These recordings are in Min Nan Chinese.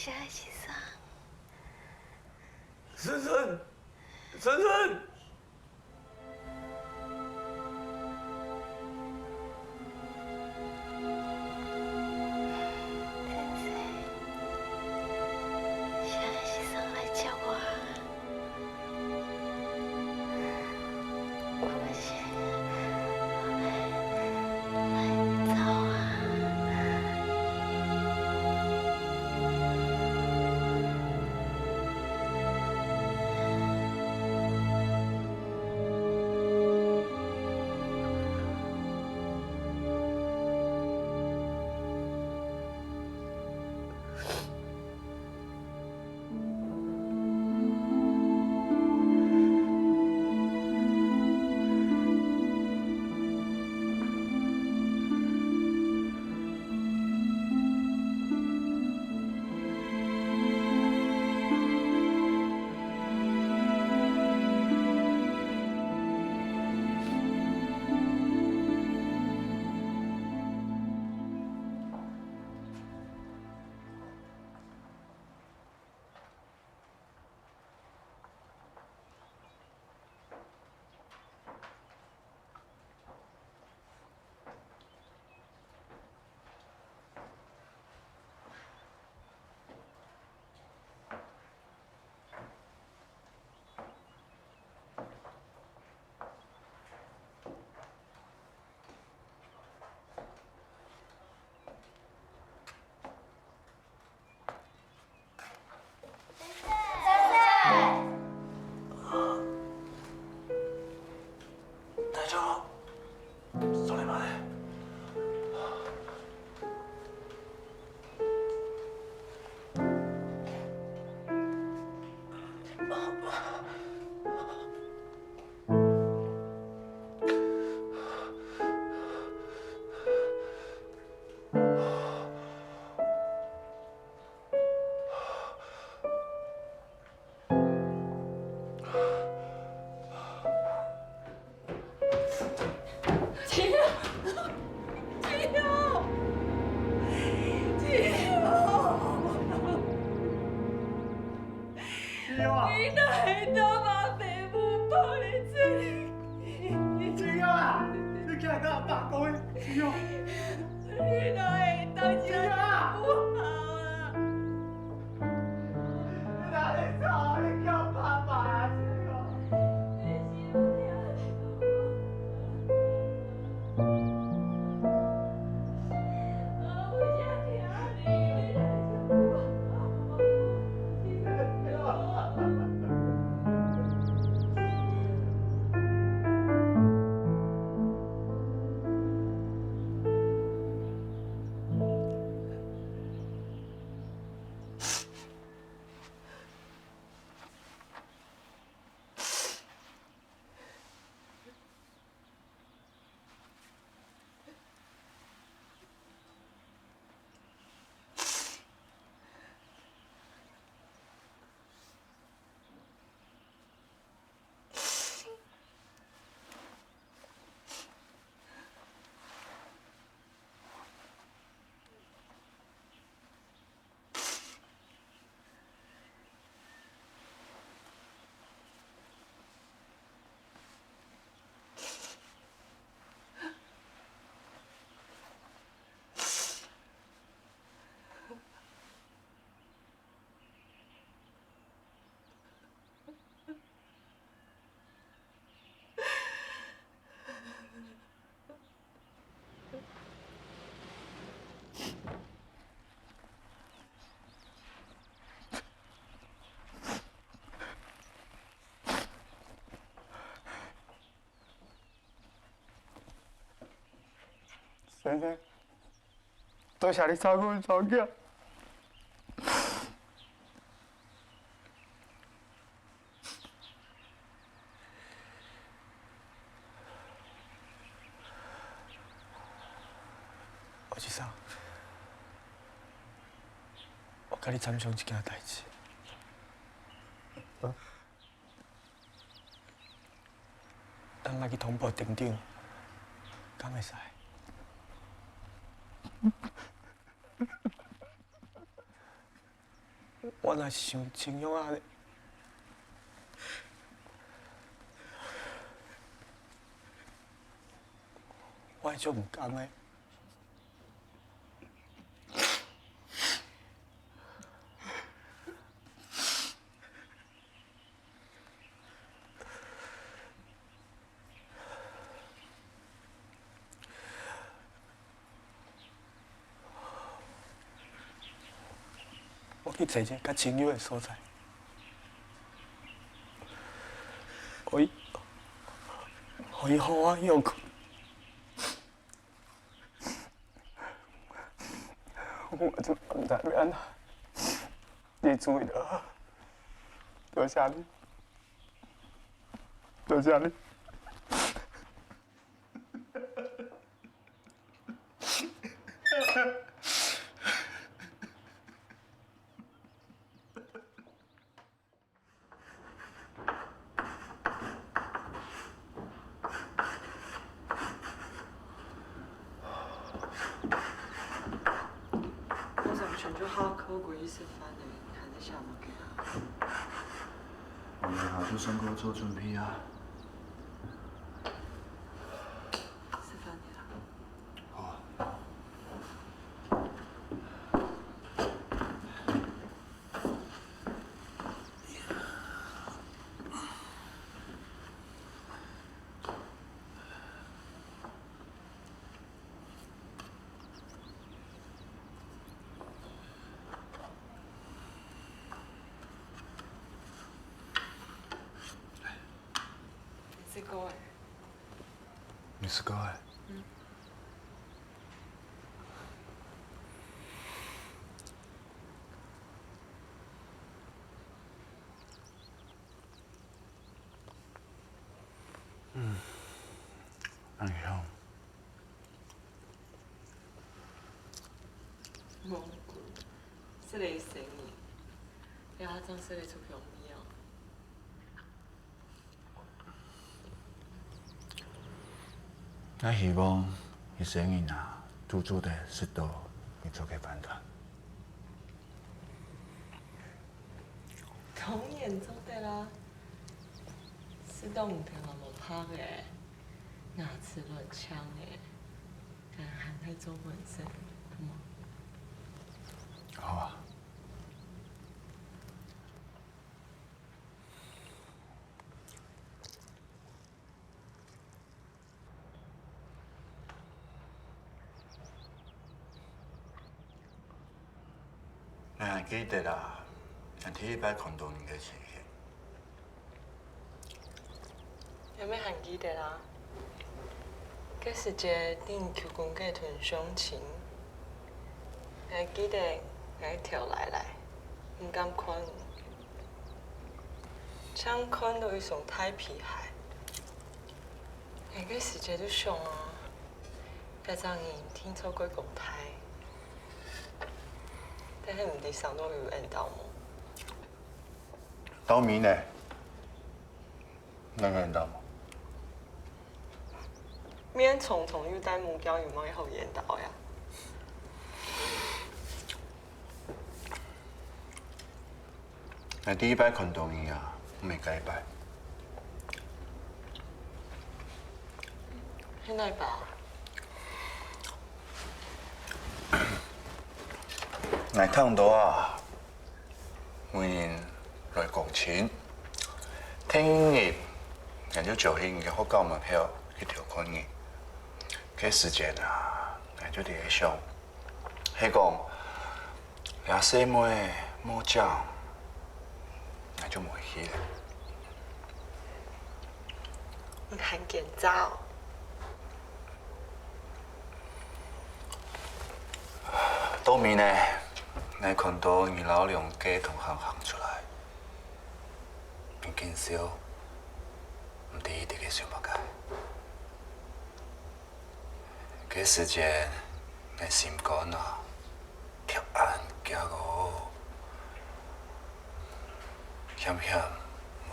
啥是啥？孙孙，孙孙。先生，多谢你照顾阮查囝。おじさん，我共你参详一件代志。啊？咱莫去通报店长，敢会使？我若是想清楚按呢，我會足毋甘的。我去找一个較清幽的所在，予伊，予伊予我歇睏。我就毋知欲按怎，你注意就好。多謝你，多謝你。我上傳咗下口過去食飯的，還在寫物件。我們下晝上課做準備啊。食飯的啦。好啊。你是高哎？你是高哎？嗯。嗯，那你看。蘑菇，這個生意，你阿張說你出香味哦。我希望伊生意啊，拄做得適度，會做個反彈。當然做得啦，適當唔聽人無拍的，牙齒亂槍的，但還愛做本身，好無？好啊。你還記得啦？咱第一擺看到你的情形。有咩還記得啦？這是一個頂求婚過團相親，還記得𠊎跳來來，毋敢看，搶看到一雙太皮鞋。𠊎個時節就想啊，這陣人聽錯過公胎，但係毋知上到有緣到無？到咪呢？那個緣到無？免重重又帶目標，有冇好緣到呀？那第一擺看到你啊，未改擺。喺哪擺？𠊎聽到啊，每年來講親，聽日𠊎就招去你個學校門口去調看你。這時間啊，𠊎就佇咧想，彼講倆細妹莫講，𠊎就袂去了。你很緊張。到暝呢，𠊎看到你老兩家同行行出來，你見笑，毋知伊佇咧想麼個。這時間，𠊎心肝啊，貼按驚我，險險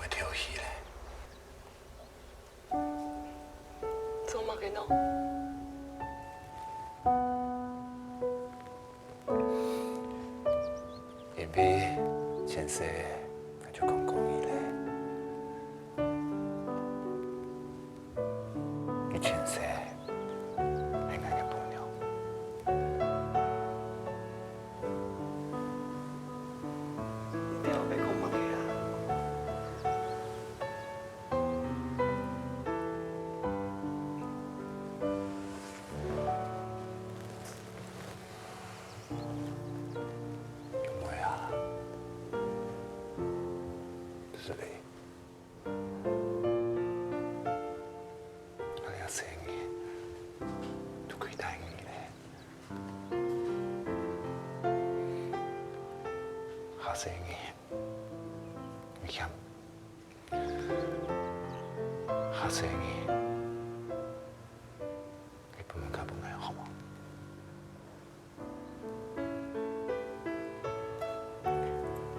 袂跳戲咧。做麼個喏？因為前世就講講伊咧，你前世係𠊎个伴娘。你著欲講麼个啊？唔會啊，就是你，我哋生意都可以答應你咧。下生意，你看，下生意，你不能搞不來好嗎？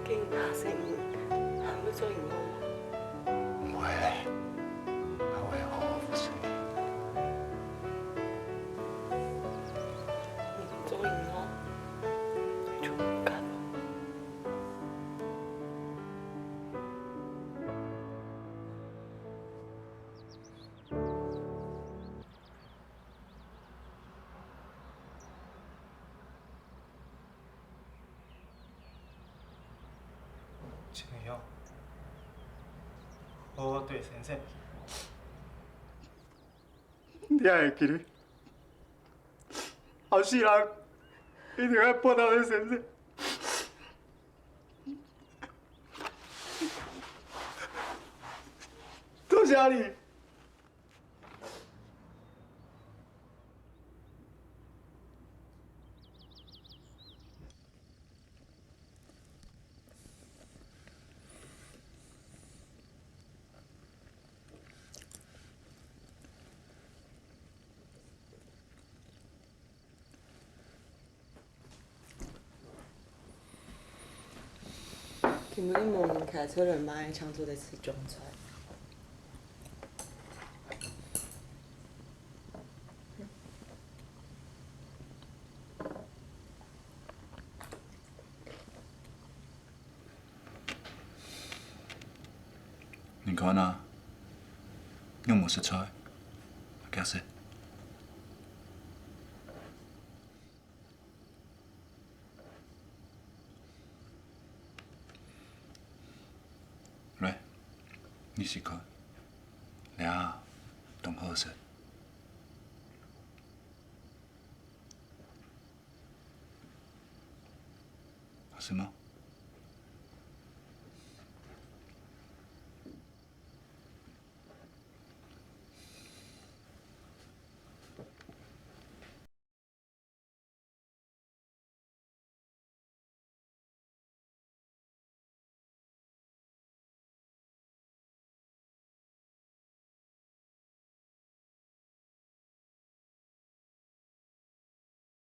經下生還欲做閒工無？唔會咧，我會好好服侍你。你做閒工，就唔敢咯。亲娘，好好對先生。你還會記得？後世人一定愛報答你先生。多謝你。根本無人開出來買，搶做在吃中菜。你看啊，你有無食菜？驚死！來，你試看，倆當好食。好食嗎？